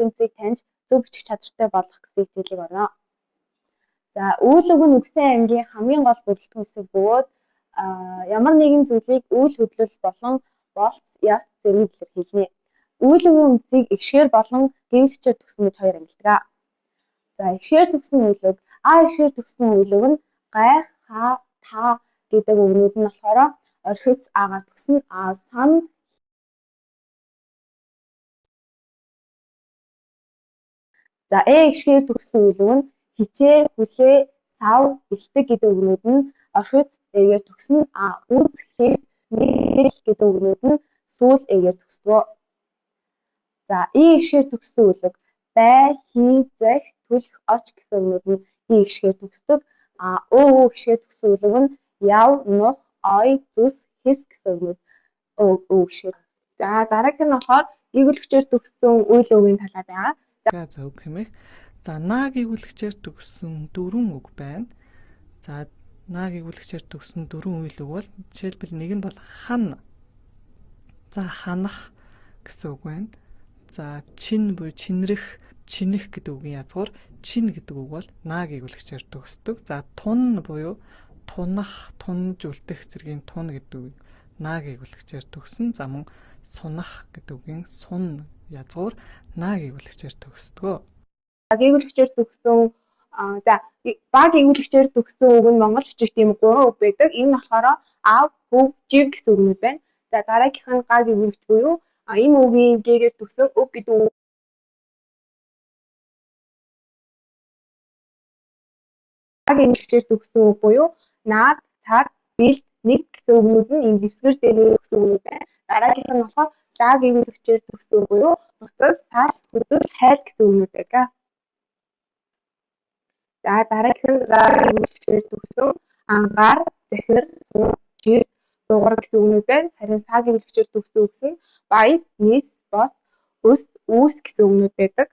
үндсийг таньж зөв бичих чадвартай болох гэсэн хичээлийг орно. За, үйл үг нь үгсэн аймгийн хамгийн гол бүрэлдэхүүн хэсэг бөгөөд ямар нэгэн зүйлийг үйл хөдлөл болон болц, явц зэргийг илэрхийлнэ. Үйл үгийн үндсийг эгшгээр болон гэвлэгчээр төгсөн гэж хоёр ангилдаг. За, эгшгээр төгсөн үйл үг, а эгшгээр төгсөн үйл үг нь гайх, ха, та гэдэг үгнүүд нь болохоор орхиц агаар төгснө. А сан За э эгшгээр төгссөн үйл үг нь хичээ, хүлээ, сав, бэлтгэх гэдэг үгнүүд нь орхиц эгээр төгснө. А үз, хэл, мэдл гэдэг үгнүүд нь сүүл эгээр төгсдөг. За и эгшгээр төгссөн үйл үг бай, хий, зэх, түлх, оч гэсэн үгнүүд нь и эгшгээр төгсдөг. А өө өө эгшгээр төгссөн үйл үг нь яв, нух, ой, зүс, хэс гэсэн үгнүүд өө эгшгээр. За дараагийнх нь болохоор гийгүүлэгчээр төгссөн үйл үгийн талаар байгаа. За үг хэмээх. За наа гийгүүлэгчээр төгссөн дөрвөн үг байна. За наа гийгүүлэгчээр төгссөн дөрвөн үйл үг бол жишээлбэл нэг нь бол хан. За ханах гэсэн үг байна. За чин буюу чинрэх, чинэх гэдэг үгийн язгуур чин гэдэг үг бол наа гийгүүлэгчээр төгсдөг. За тун буюу тунах, тунж үлдэх зэргийн тун гэдэг үг наа гийгүүлэгчээр төгсөн. За мөн сунах гэдэг үгийн сун язгуур наа гийгүүлэгчээр төгсдөг. Гийгүүлэгчээр төгссөн за ба гийгүүлэгчээр төгссөн үг нь монгол бичигт ийм гурван үг байдаг. Энэ нь болохоор ав, хөв, жив гэсэн үгнүүд байна. За дараагийнх нь га гийгүүлэгч буюу ийм үгийн г-гээр төгсөн өг гэдэг үг гийгүүлэгчээр төгссөн үг буюу наад, цаг, бэлд, нэг гэсэн үгнүүд нь ийм дэвсгэр дээрээ төгссөн үгнүүд байна. Дараагийнх нь болохоор лаа гийгүүлэгчээр төгссөн үг буюу буцал, сал, хөдөл, хайл гэсэн үгнүүд байдаг. За дараагийнх нь ра гийгүүлэгчээр төгссөн ангаар, захир, суу, жир, дугар гэсэн үгнүүд байна. Харин са гийгүүлэгчээр төгссөн үгс нь баяс, нис, бос, өс, үүс гэсэн үгнүүд байдаг.